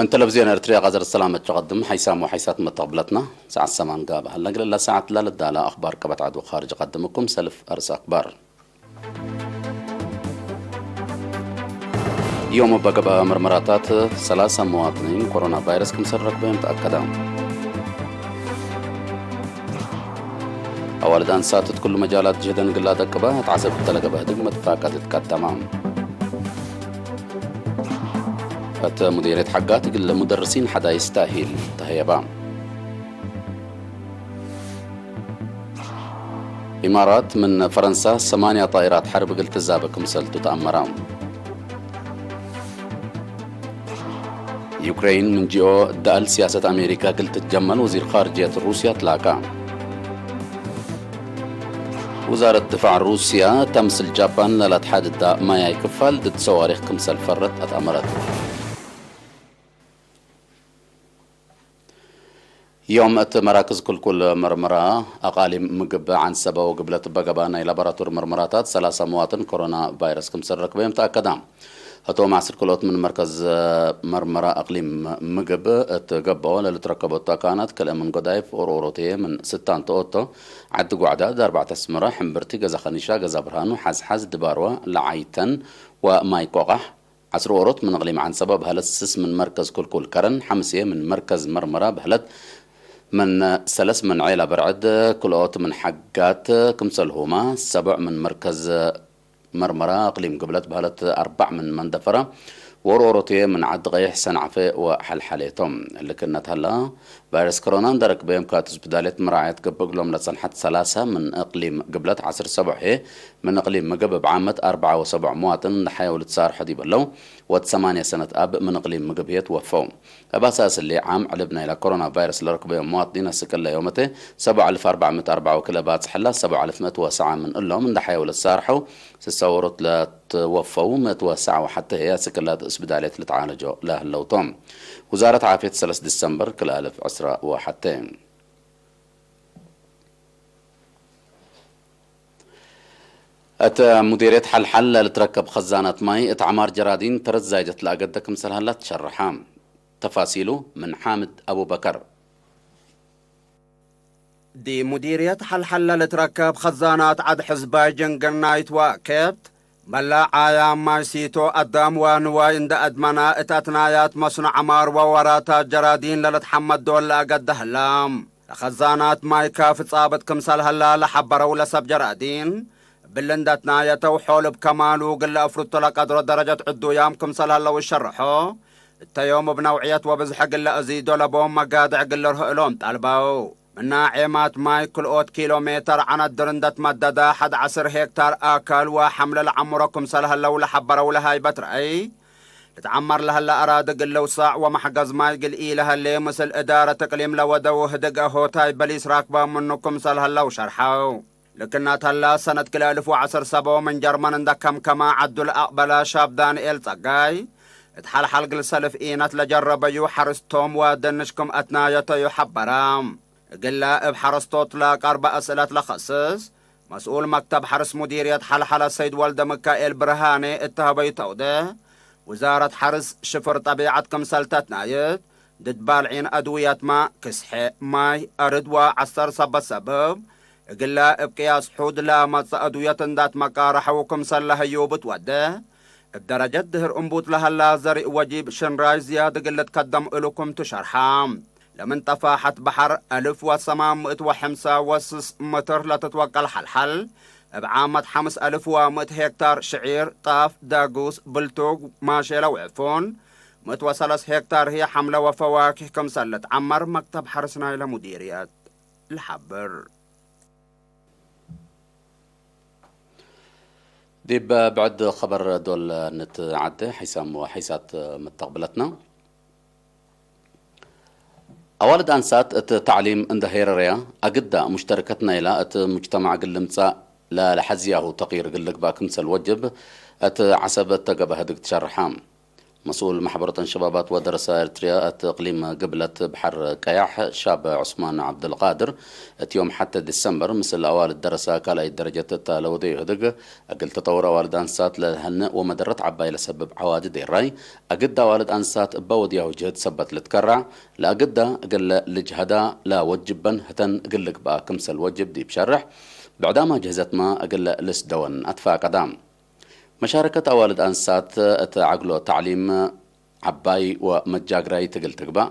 من تلفزيون إرتريا غزر السلام أتقدم حيسام وحيسات متقبلتنا. ساعة السمان قاب هلا قللا ساعة لا للدالة أخبار كبت عدو خارج قدمكم سلف أرس أكبر. ዮም በገበ ምርመራታት ሰላሳ መዋጥኒን ኮሮና ቫይረስ ክምሰል ረክበ ተኣከዳ። ኣዋልድ ኣንሳትት ኩሉ መጃላት ጅህደን ግላ ደቅባ እት ዓሰብ እተለገበ ህድግ መትፋቀት እትቀደማ። እት ሙዲርየት ሓጋት ግለ ሙደርሲን ሓዳ ይስታሂል ተህየባ። ኢማራት ምን ፈረንሳ ሰማንያ ጣይራት ሐርብ እግል ትዛበ ክምሰልቱ ተኣመራ። ዩክሬን ምን ጂኦ ደኣል ሲያሰት ኣሜሪካ እግል ትትጀመል ወዚር ኻርጅየት ሩስያ ትላካ። ውዛረት ድፋዕ ሩስያ እታ ምስል ጃፓን ለላትሓድዳ ማያይ ክፋል ድድ ሰዋሪኽ ክምሰል ፈረት ኣትኣመረት። ዮም እት መራክዝ ክልኩል መርመራ ኣቓሊም ምግብ ዓንሰበ ወግብለት በገባ ናይ ላቦራቶሪ መርመራታት ሰላሳ መዋጥን ኮሮና ቫይረስ ክምሰል ረክበ ዮም ተኣከዳ። እቶም ዓስር ክልኦት ምን መርከዝ መርመራ ኣቕሊም ምግብ እት ገበኦ ለልትረከበቱ ኣካናት ክልእ ምን ጎዳይፍ ኦርኦሮትየ ምን ስታን ተኦቶ ዓዲ ጓዕዳ ዳርባዕተ ኣስመራ ሕምብርቲ ገዛ ኸኒሻ ገዛ ብርሃኑ ሓዝሓዝ ድባርዋ ለዓይተን ወማይ ቆቓሕ ዓስር ኦሮት ምን እቕሊም ዓንሰባ በህለት ስስ ምን መርከዝ ኩልኩል ከረን ሓምስየ ምን መርከዝ መርመራ በህለት ምን ሰለስ ምን ዔላ በርዕድ ክልኦት ምን ሓጋት ክምሰልሁማ ሰብዕ ምን መርከዝ መርመራ እቕሊም ግብለት በህለት ኣርባዕ ምን መንደፈራ ወርኦሮትየ ምን ዓዲ ቀይሕ ሰንዓፈ ወሓልሓሌቶም ልክነት ሃላ ቫይረስ ኮሮና እንደረክበዮም ካት ስብዳሌት መራዓየት ገብእ ግሎም ለጸንሐት ሰላሳ ምን እቕሊም ግብለት ዓስር ሰብዕ ሄ ምን እቕሊም ምግብ እብ ዓመት ኣርብዓ ወሰብዕ መዋጥን እንደ ሓየው ልትሳርሖ ዲበለው ወት ሰማንያ ሰነት ኣብ ምን እቕሊም ምግብ ሄ ትወፈው። እብ ኣሳስሊ ዓም ዕልብ ናይላ ኮሮና ቫይረስ ለረክበዮም መዋጥኒን ኣስቅለ ዮመቴ ሰብዓ ኣልፍ ኣርባዕ ምእት ኣርብዓ ወክልኤ ባጽሕላ ሰብዓ ኣልፍ ምእት ወሰዓ ምን እሎም እንደ ሓየው ልትሳርሖው ስሳወሮት ለትወፈው ምእት ወሰዓ ወሓተ ሄ ኣስቅላት እስብዳሌት ልትዓለጆ ለህለውቶም። ውዛረት ዓፍየት ሰለስት ዲሰምበር ክልኣልፍ ዕስራ ወሓተ። እተ ሙዲርየት ሓልሓል ለልትረከብ ኸዛናት ማይ እት ዓማር ጀራዲን ተረት ዛይደት ለኣገደ ክምሰል ሃላ ትሸርሓ። ተፋሲሉ ምን ሓምድ ኣቡበከር። ዲ ሙዲርየት ሓልሓል ለልትረከብ ኸዛናት ዓድ ሕዝባይ ጀንገናይት ወኣከብት መላዓያ ማይ ሲቶ ኣዳም ወንዋይ እንደ ኣድመና እት ኣትናያት መስኖ ዓማር ወወራታት ጀራዲን ለልትሓመድ ዶል ለኣገደ ህላ። ለኸዛናት ማይ ካፍ ጻብጥ ክምሰል ሀላ ለሐበረው ለሰብ ጀራዲን፣ እብል እንደ ትናየተው ሖል እብ ከማሉ ግለ እፍሩቶ ለቀድሮ ደረጀት ዕዱያም ክምሰል ሀለው እሸርሖ። እተ ዮም እብ ነውዕየት ወብዝሐ ግለ እዚዶ ለቦም መጋድዕ ግለ ርህእሎም ጣልበው። ምና ዔማት ማይ ክልኦት ኪሎ ሜተር ዐነድር እንደ ትመደደ ሐድ ዐስር ሄክታር ኣካል ወሐምለ ለዐምሮ ክምሰል ሀለው ለሐበረው ለሃይበት ረአይ። ልትዓመር ለሀለ ኣራዲ ግለ ውሳዕ ወመሕገዝ ማይ ግልኢ ለሀሌ ምስል እዳረት እቅሊም ለወደው ህድግ ሆታይ በሊስ ራክበ ምኑ ክምሰል ሀለው ሸርሐው። ልክናት ሀላ ሰነት ክልኤ እልፍ ወዐስር ሰቦ ምን ጀርመን እንደ ከምከመ ዐዱ ለአቅበለ ሻብ ዳንኤል ጸጋይ፣ እት ሐልሐል ግል ሰልፍ ኢነት ለጀረበዩ ሐርስቶም ወደንሽ ክም አትናየተዩ ሐበረ። እግለ እብ ሐረስቶት ለቀርበ አስእለት ለኸስስ፣ መስኡል መክተብ ሐርስ ሙዲርየት ሐልሐለ ሰይድ ወልደ ምካኤል ብርሃኔ እተሀበዩ ተውደ፣ ውዛረት ሐርስ ሽፍር ጠቢዐት ክምሰል ተትናየት፣ ድድ ባልዒን አድውየትማ፣ ክስሐ፣ ማይ፣ አርድ ወዐስተር ሰበት ሰብብ፣ እግለ እብ ቅያስ ሑድ ለመጽእ አድውየት እንዳትመቃረሐው ክምሰል ለህዩ ብትወደ፣ እብ ደረጀት ድህር እምቡት ለሀላ ዘሪእ ወጂብ ሽንራይ ዝያድ እግል ልትከደም እሉ ክም ቱ ሸርሐ። ለምን ጠፋሐት በሐር አልፍ ወሰማን ምእት ወሐምሳ ወስስ ምትር ለትትወቀል ሐልሐል፣ እብ ዓመት ሐምስ አልፍ ወምእት ሄክታር ሽዒር፣ ጣፍ፣ ዳጉስ፣ ብልቱግ፣ ማሼ ለውዕፉን፣ ምእት ወሰለስ ሄክታር ህይ ሐምለ ወፈዋኪህ ክምሰል ልትዓመር መክተብ ሐርስ ናይለ ሙዲርየት ልሓብር። ዲብ ብዕድ ኸበር ዶል ንትዓደ ሓይሳም ወሓይሳት ምተቕብለትና። ኣዋልድ ኣንሳት እት ተዕሊም እንደ ሄረርያ ኣግዳ ሙሽተርከት ናይላ እት ሙጅተማዕ ግል ልምጻእ ለለሐዝያሁ ተቕይር ግል ልግባእ ክምሰል ወጅብ እት ዓሰብ እተገበ ህድግ ትሸርሓ። مسؤول محبرة شبابات ودرسة إريتريا እታ እቕሊም ግብለት ባሕር ቀያሕ ሻብ ዑስማን ዓብደልቃድር እቲ ዮም ሓደ ዲሰምበር ምስል ኣዋልድ ደረሳ ካልኣይ ደረጀት እታ ለወደዩ ህድግ እግል ተጠውር ኣዋልድ ኣንሳት ለህንእ ወመደረት ዓባይ ለሰብብ ዓዋዲ ዴራይ ኣግድ ኣዋልድ ኣንሳት እባ ወድያሁ ጅህድ ሰበት ልትከራዕ ለኣግዳ እግል ልጅሃዳ ለወጅበን ህተን እግል ልግብኣ ክምሰል ወጅብ ዲብ ሸርሕ ብዕዳማ ጅህዘትማ እግል ልስደወን ኣትፋቀዳ። መሻረከት ኣዋልድ ኣንሳት እት ዓግሎ ታዕሊም ዓባይ ወመጃግራይት እግል ትግባእ፣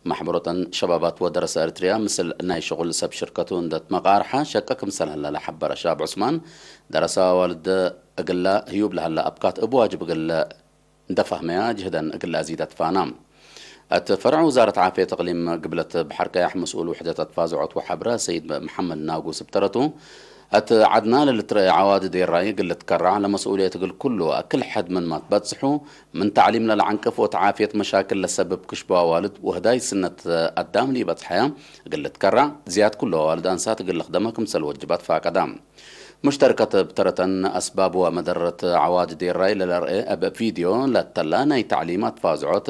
ማሕበሮተን ሸባባት ወደረሰ ኤርትርያ ምስል ናይ ሽቁል ሰብ ሽርከቱ እንደት መቃርሓ ሸቀ ክምሰል ህላ ለሓበረ ሻብ ዑስማን፣ ደረሰ ኣዋልድ እግላ ህዩብ ለሃላ ኣብካት እብ ዋጅብ እግል እንደፋህመያ ጅህደን እግል ኣዚዳ ትፋና። እት ፈርዕ ውዛረት ዓፍየት እቅሊም ግብለት በሐር ቀያሕ መስኡል ውሕደት ኣትፋዝዖት ወሐብረ ሰይድ መሐመድ ናጉስ እብ ተረቱ፣ እት ዐድና ለልትረኤ ዐዋዲ ዴራይ እግል ልትከራዕ ለመስኡልየት እግል ኩሉ ኣክል ሐድ ምንማ ትበጽሑ፣ ምን ተዕሊም ለለዐንቅፍ ወእት ዓፍየት መሻክል ለሰብብ ክሽቦ ኣዋልድ ወህዳይ ስነት ኣዳም ሊበጽሐያ እግል ልትከራዕ፣ ዝያድ ኩሉ ኣዋልድ ኣንሳት እግል ልክደመ ክምሰል ወጅብ ኣትፋቀዳ። ሙሽተርከት እብ ተረተን ኣስባብ ወመደረት ዐዋዲ ዴራይ ለለርኤ እብ ቪድዮ ለተላ ናይ ተዕሊም ኣትፋዝዖት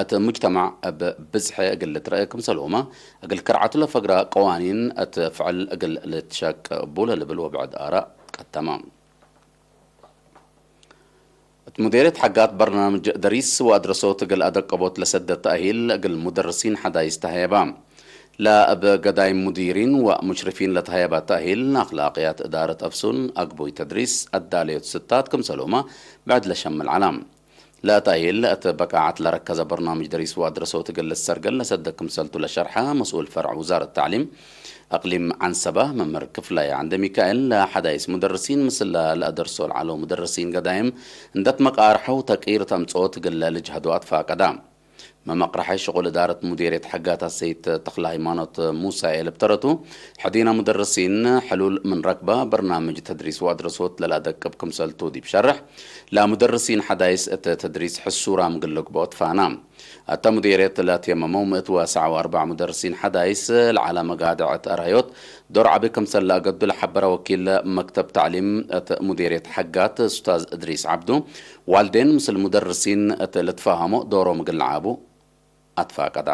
እት ሙጅተማዕ እብ ብዝሐ እግል ልትረኤ ክምሰልሁመ እግል ክርዓቱ ለፈግራ ቀዋኒን እት ፍዕል እግል ልትሸቅ እቡ ለልብል ወብዕድ ኣራእ ቀተማ። እት ሙዴርየት ሐጋት በርናምጅ ደሪስ ወአድረሶት እግል አደቀቦት ለሰደት ተእሂል እግል ሙደርሲን ሐዳይስ ተሀየባ። ለእብ ገዳይም ሙዲሪን ወሙሽሪፊን ለተሀየባ ተእሂል አክላቅያት እዳረት አፍሱን አግቡይ ተድሪስ አዳለዮት ስታት ክምሰልሁመ ብዕድ ለሸምል ዐላ። ለተእሂል እት በቃዓት ለረከዘ በርናምጅ ደሪስ ወአድረሶት እግል ልሰርገል ለሰደት ክምሰልቱ ለሸርሐ መስኡል ፈርዕ ውዛረት ተዕሊም፣ እቅሊም ዐንሰበ መምህር ክፍላይ ዐንደ ሚካኤል ለሐዳይስ ሙደርሲን ምስለ ለአደርሶ ለዐለው ሙደርሲን ገዳይም እንደት መቃርሐው ተቅይር ተምጽኦት እግል ልጅሀዶ አትፋቀዳ። መመቅረሐ ሽቁል እዳረት ሙዴርየት ሐጋት አሰይት ተክለ ሃይማኖት ሙሳ ኤል እብ ተረቱ፣ ሕዲነ ሙደርሲን ሕሉል ምን ረክበ በርናምጅ ተድሪስ ወአድረሶት ለለአደቅብ ክምሰልቱ ዲብ ሸርሕ፣ ለሙደርሲን ሐዳይስ እት ተድሪስ ሕሱራም እግል ልግብኦ ትፋና። እተ ሙዴርየት ለትየመመው ምእት ወሰዓ ወአርበዕ ሙደርሲን ሐዳይስ ለዐለ መጋድዕ እት አርሀዮት ዶር ዐቢ ክምሰል ለአገዱ ለሐበረ ወኪል መክተብ ተዕሊም እት ሙዴርየት ሐጋት ኡስታዝ እድሪስ ዐብዱ፣ ዋልዴን ምስል ሙደርሲን እት ልትፋሀሞ ዶሮም እግል ለዓቡ አትፋቀዳ።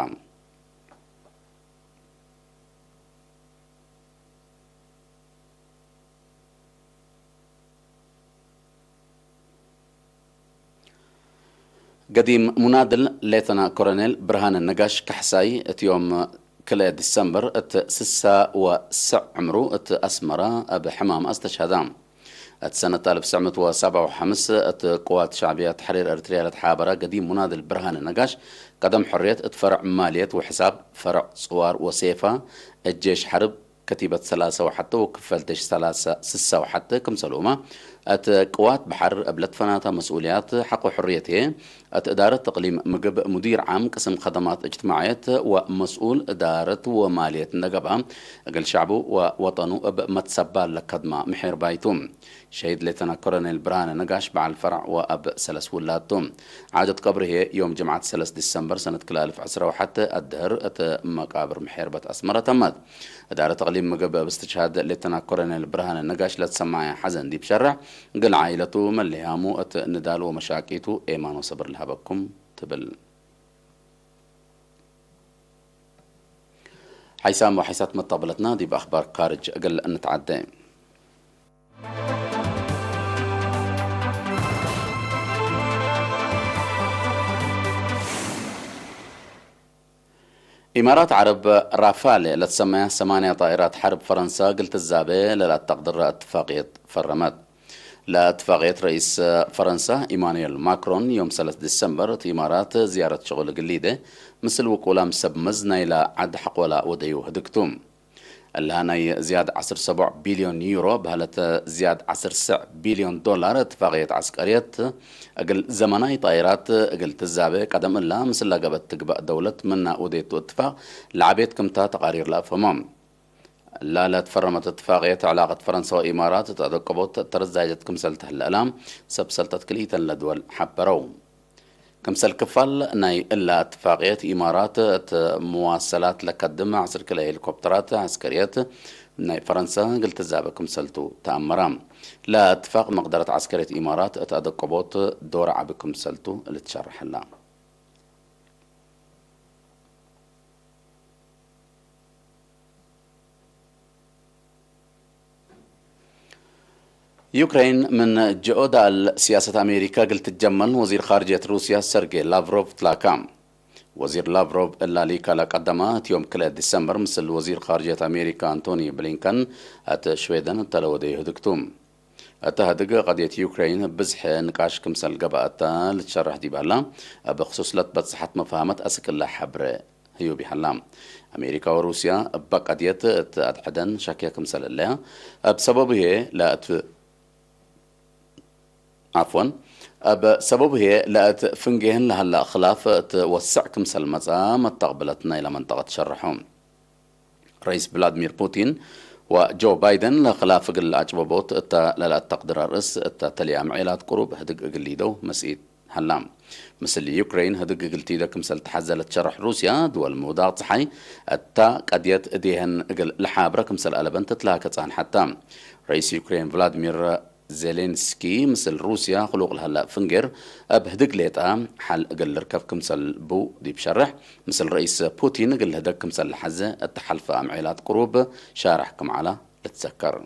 ገዲም ሙናድል ሌተና ኮሎኔል ብርሃነ ነጋሽ ካሕሳይ እቲ ዮም ክልኤ ዲሰምበር እት ስሳ ወስዕ ዕምሩ እት አስመራ እብ ሕማም አስተሽሀዳ። እት ሰነት አልፍ ትስዕ ምእት ወሰብዓ ወሐምስ እት ቅዋት ሻዕብያ ተሕሪር ኤርትርያ ለተሓበረ ገዲም ሙናድል ብርሃነ ነጋሽ ቀደም ሕርየት እት ፈርዕ ማልየት ወሕሳብ ፈርዕ ጽዋር ወሴፋ እት ጄሽ ሐርብ ከቲበት ሰላሳ ወሐተ ወክፈል ዴሽ ሰላሳ ስሳ ወሐተ ክምሰልሁመ፣ እት ቅዋት በሐር እብ ለትፈናታ መስኡልያት ሐቆ ሕርየት ህዬ፣ እት እዳረት እቅሊም ምግብ ሙዲር ዓም ቅስም ከደማት እጅትማዕየት ወመስኡል እዳረት ወማልየት እንደገብአ፣ እግል ሸዕቡ ወወጠኑ እብ መትሰባል ለከድማ ምሒር ባይቱ። ሸሂድ ሌተና ኮሎኔል ብርሃነ ነጋሽ በዓል ፈርዕ ወአብ ሰለስ ውላድ ቱ። ዓደት ቀብርሄ ዮም ጅምዓት ሰለስ ዲሰምበር ሰነት ክልተ አልፍ ዕስራ ወሐተ አድህር እት መቃብር ምሔርበት አስመረ ተመት። እዳረት እቅሊም ምግብ እብ እስትሽሃድ ሌተና ኮሎኔል ብርሃነ ነጋሽ ለትሰማዐ ሐዘን ዲብ ሸርሕ፣ እግል ዓኢለቱ መለያሙ እት ንዳል ወመሻቂቱ ኤማን ወሰብር ለሀበኩም ትብል። ሓይሳም ወሓይሳት መጣበለትና ዲብ ኣኽባር ካርጅ እግል እንተዓደ። ኢማራት ዓረብ ራፋል ለትሰመያ ሰማንያ ጣኢራት ሐርብ ፈረንሳ እግል ትዛበ ለላተቅድረ እትፋቅየት ፈረመት። ለእትፋቅየት ረኢስ ፈረንሳ ኢማኑኤል ማክሮን ዮም ሰለስ ዲሰምበር እት ኢማራት ዝያረት ሽቁል እግል ሊደ ምስል ውቁላም ሰብ መዝ ናይላ ዓድ ሐቆላ ወደዩ ህድግቱ። እላ ናይ ዝያድ ዐስር ሰቦዕ ቢልዮን ዩሮ በህለት ዝያድ ዐስር ሰዕ ቢልዮን ዶላር እትፋቅየት ዐስቀርየት እግል ዘመናይ ጣይራት እግል ትዛበ ቀደም እላ ምስላ ገበት ትግባእ ደውለት ምና ውዴቱ እትፋቅ ለዓቤት ክምታ ተቃሪር ለአፍህሞ። እላ ለትፈረመት እትፋቅየት ዕላቀት ፈረንሳ ወኢማራት እት አደቀቦት ተረዛይደት ክምሰል ተህለ እላ ሰብ ሰልጠት ክልኢተን ለድወል ሐበረው። ክምሰል ክፋል ናይ እላ እትፋቅየት ኢማራት እት መዋሰላት ለከድም ዐስር ክለ ሄሊኮፕተራት ዐስከርየት ናይ ፈረንሳ እግል ትዛበ ክምሰልቱ ተኣመራ። ለእትፋቅ መቅደረት ዓስከርየት ኢማራት እታ ደቀቦት ዶር ዓቢ ክምሰልቱ ልትሸርሐላ። ዩክሬን ምን ጅኦ ዳል ሲያሰት ኣሜሪካ እግል ትጀመል ወዚር ኻርጅየት ሩስያ ሰርጌ ላቭሮቭ ትላካ። ወዚር ላቭሮቭ እላሊ ካላ ቀደማ እቲ ዮም ክለ ዲሰምበር ምስል ወዚር ኻርጅየት ኣሜሪካ ኣንቶኒ ብሊንከን ኣተ ሽዌደን እተለወደ ይህድግቱ። እታ ህድግ ቀድየት ዩክሬን ብዝሕ ንቃሽ ክምሰል ገባእታ ልትሸርሕ ዲባላ፣ ኣብ ክሱስ ለትበጽሓት መፋሃመት ኣስቅላ ሓብረ ህዩብ ይሃላ። ኣሜሪካ ወሩስያ እባ ቀድየት እት ኣድሕደን ሻክያ ክምሰል እለያ፣ ኣብ ሰበቡ ህየ ለእት ዓፍወን፣ ኣብ ሰበቡ ህየ ለእት ፍንጌህን ለሃላ ኽላፍ እት ወስዕ ክምሰል መጻ መተቕብለት ናይላ መንጠቐት ሸርሖ። ረይስ ቭላድሚር ፑቲን ወጆ ባይደን ለኽላፍ እግል ኣጭበቦት እታ ለላእት ተቕድር ኣርእስ እታ ተልያ ምዔላት ቁሩብ ህድግ እግል ሊደው መስኢት ሃላ። ምስል ዩክሬን ህድግ እግል ቲደ ክምሰል ተሓዘለት ሸርሕ ሩስያ ድወል ምውዳቕ ፀሓይ እታ ቀድየት እዲሀን እግል ልሓብረ ክምሰል ኣለበን ትትላከ ጻንሓታ። ረይስ ዩክሬን ቭላድሚር ዜሌንስኪ ምስል ሩስያ ክሉቕ ለሃላ ፍንጌር ኣብ ህድግ ሌጣ ሓል እግል ልርከብ ክምሰል ቡ ዲብ ሸርሕ ምስል ረኢስ ፑቲን እግል ህደግ ክምሰል ለሓዘ እተሓልፈ ኣምዔላት ቅሩብ ሻራሕ ክምዓላ ልትዘከር።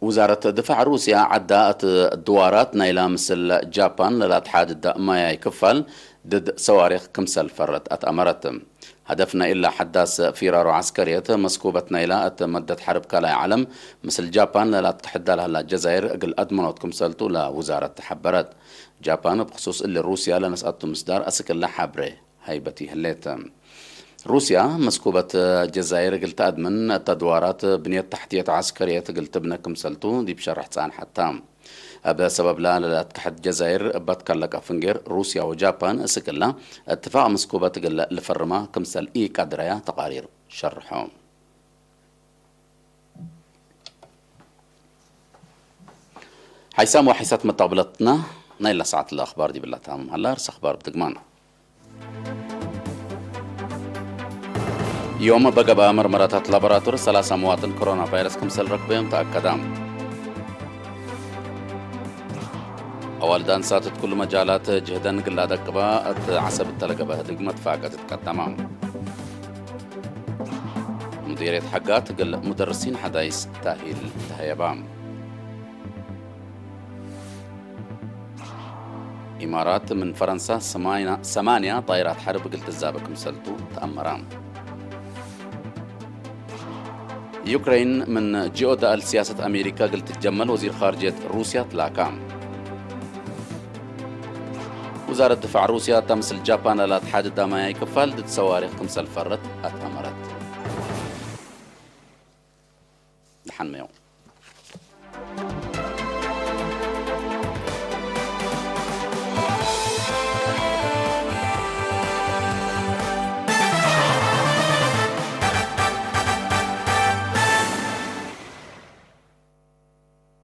ውዛረት ድፋዕ ሩስያ ዓዳ እት ድዋራት ናይላ ምስል ጃፓን ለላትሓድዳ ማያይ ክፋል ድድ ሰዋሪኽ ክምሰል ፈረት ኣትኣመረት። ሃደፍ ናይ እላ ሓዳስ ፊራሮ ዓስከርየት መስኩበት ናይላ እት መደት ሓርብ ካልኣይ ዓለም ምስል ጃፓን ለላትክሕዳ ለሃላ ጀዛይር እግል ኣድመኖት ክምሰልቱ ላ ውዛረት ተሓበረት። ጃፓን ብክሱስ እሊ ሩስያ ለነስኣቱ ምስዳር ኣስቅላ ሓብረ ሃይበት ይህሌት። ሩስያ መስኩበት ጀዛይር እግል ተኣድምን እታ ድዋራት ብንየት ታሕትየት ዓስከርየት እግል ትብነ ክምሰልቱ ዲብ ሸርሕ ጻንሓታ። ኣብ ሰበብ ላ ለላትክሕድ ጀዛይር እባት ካለቃ ፍንጌር ሩስያ ወጃፓን እስቅላ እትፋቅ መስኩበት እግል ልፈርማ ክምሰል ኢቃድረያ ተቃሪር ሸርሖ። ሓይሳም ወሓይሳት መጣቕብለትና ናይ ላ ሰዓት ለኣኽባር ዲብላ ታምም ሃላ ርስ ኣኽባር ብድግማን። ዮም በገባ መርመራታት ላቦራቶሪ ሰላሳ መዋጥን ኮሮና ቫይረስ ክምሰል ረክበዮም ተኣከዳ። ኣዋልድ ኣንሳት እት ኩሉ መጃላት ጅህደን ግላ ደቅባ እት ዓሰብ እተለገበ ህድግ መትፋቀት እትቀደማ። ሙዲርየት ሓጋት እግል ሙደርሲን ሓዳይስ ታሂል ተሀየባ። ኢማራት ምን ፈረንሳ ሰማንያ ጣይራት ሐርብ እግል ትዛበ ክምሰልቱ ተኣመራ። ዩክረይን ምን ጂኦ ዳእል ሲያሰት ኣሜሪካ እግል ትጀመል ወዚር ኻርጅየት ሩስያ ትላካ። ውዛረት ድፋዕ ሩስያ እታ ምስል ጃፓን ኣላት ሓደ ዳማያይ ክፋል ድድ ሰዋሪኽ ክምሰል ፈረት ኣትኣመረት። ደሓን መዮ።